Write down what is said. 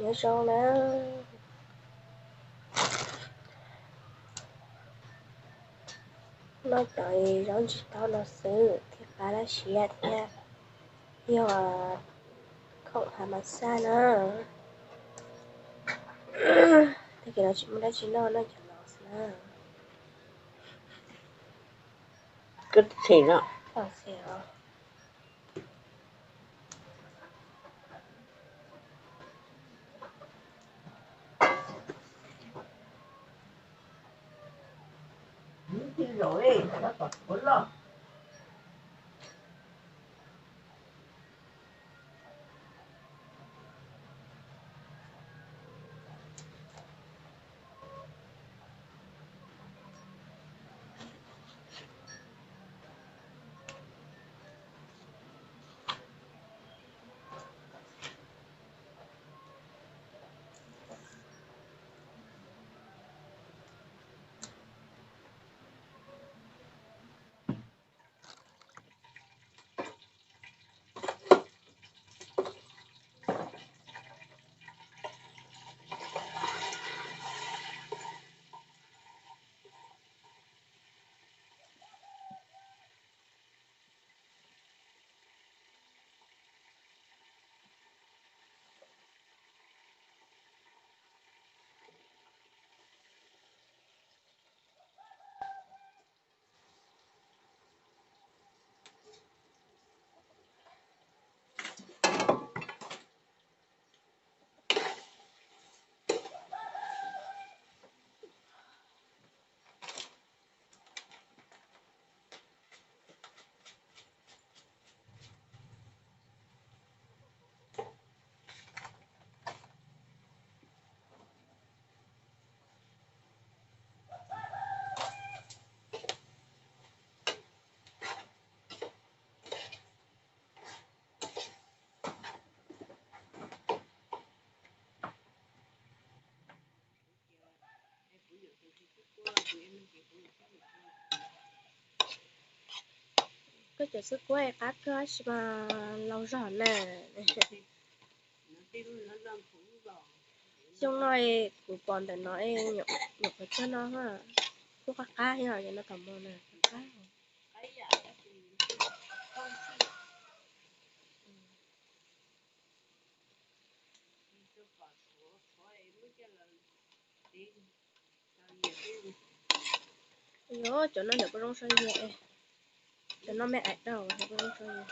Nyob zoo na, noj cov zaub ntsis taub no xwb thiaj qab dab tsi thiab, yog khoom hav mas xaj na. Tag kis no tsis muaj dab tsi noj, noj cov no xwb na. Koj them no. Koj cov xwb kuab qab kawg tab sis mas laus zog na. Xyoo no kuv pom ntawm no nyuam qhuav cog no, kuj qab qab thiab, cov no thaum mus na qab. Yog cov no ntawm kuj zoo so yag, cov no me aim dau ntawm kuj zoo so yag.